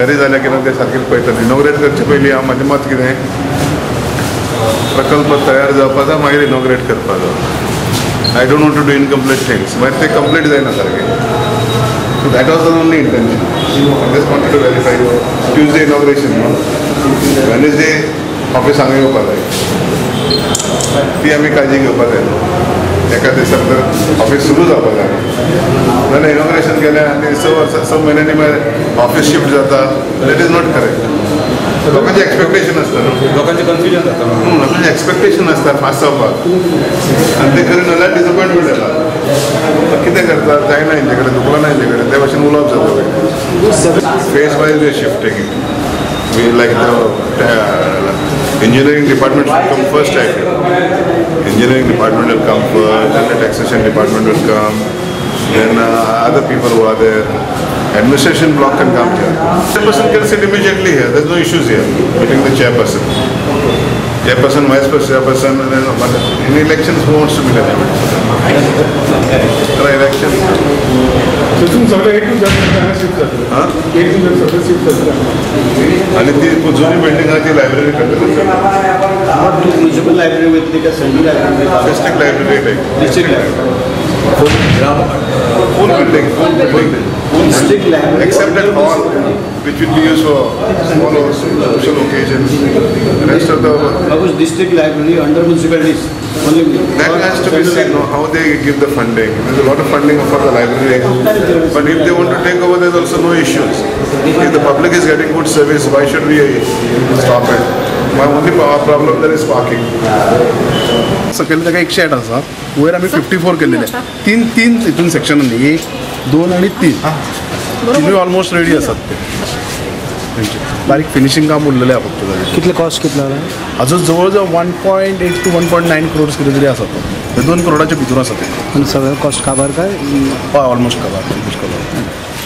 तयारी जाल्या की ना तें सारकें पळयतलें. इनॉग्रेट करचे पयलीं हांव म्हाजें मत कितें, प्रकल्प तयार जावपाचो मागीर इनॉग्रेट करपाचो. I don't want to do incomplete things, मागीर ते कंप्लीट जायना सारकें. So that was the only intention. I just wanted to verify. Tuesday inauguration न्हू, वेनसडे ऑफिस हांगा येवपा जाय, ती आमी काळजी घेवपा जाय. एका दिसा भितर ऑफिस सुरू जावपा जाय, नाजाल्यार इनॉग्रेशन केलें आनी 6 वर्सां 6 म्हयन्यांनी मागीर ऑफिस शिफ्ट जाता. That is not correct. लोकांचें एक्सपेक्टेशन आसता न्हू, लोकांचें कन्फ्युजन जाता, लोकांचें एक्सपेक्टेशन आसता फास्ट जावपाक, आनी ते करून जाल्यार डिसअपॉयंटमेंट जाता. कितें करता जायना हेंचे कडेन, दुखलो ना हेंचे कडेन, ते भाशेन उलोवप जाता. Phase wise we are shifting. We like the engineering department should come first. I feel engineering department will come first, then the taxation department will come, then other people who are there. Administration block can come here. Chairperson can sit immediately here. There's no issues here. Meeting the chairperson. Chairperson, vice chairperson, and then in elections who wants to meet anybody? There are elections. तिथून सगळं एक shift जातलें. एक सगळं shift जातलें. आनी ती जुनी बिल्डींग आहा ती लायब्ररी करतली. म्युनिसिपल लायब्ररी वयतली काय central library? District library type. District library. Full building, full building. District library. Except that hall, which will be used for small social occasions. The rest of the district library under municipalities only. That has to be seen, no, how they give the funding. There's a lot of funding for the library, but if they want to take over, there's also no issues. If the public is getting good service, why should we stop it? My only problem there is parking. सकयल ताका 108 आसा, वयर आमी 54 केल्लेले. तीन हितून section आनी 1, 2 आनी 3 तिनूय ऑलमोस्ट रेडी आसात. ते बारीक फिनिशींग काम उरलेलें आहा फक्त ताजें. कितले कॉस्ट कितलो जाला? हाजो जवळ जवळ 1.8 to 1.9 crores कितें तरी आसा तो. 2 करोडाच्या भितर आसा ते. आनी सगळें कॉस्ट काबार काय? हय, ऑलमोस्ट काबार, ऑलमोस्ट काबार.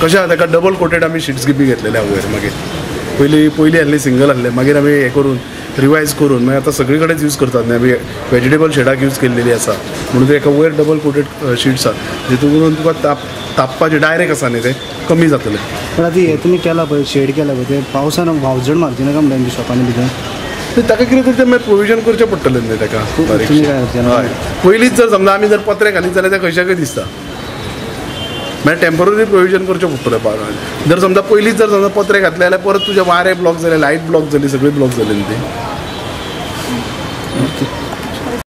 कशें आहा ताका डबल कोटेड आमी शिट्स बी घेतलेले आहा वयर. मागीर पयलीं आहले सिंगल आहले, मागीर आमी हें करून रिवायज करून मागीर आतां सगळी कडेन यूज करतात न्ही. आमी वेजिटेबल शेडाक यूज केल्लेली आसा म्हणून ते एका वयर डबल कोटेड शिट्स आहा, जितून तुका तापपाचें डायरेक्ट आसा न्ही, तें कमी जातलें. पण आतां हें तुमी केलां पळय, शेड केलां पळय, तें पावसान व्हांवजण मारची ना काय म्हणटा शॉपांनी भितर? ताका कितें तरी तें मागीर प्रोविजन करचें पडटलें न्ही ताका. हय, पयलींच जर समजा आमी जर पत्रे घालीत जाल्यार तें खंयच्याकय दिसता. मागीर टेम्पररी प्रोविजन करचें पडटलें. जर समजा पयलींच जर समजा पत्रे घातले जाल्यार परत तुजें वारें ब्लॉक जालें, लायट ब्लॉक जाली, सगळी ब्लॉक जाली न्ही ती.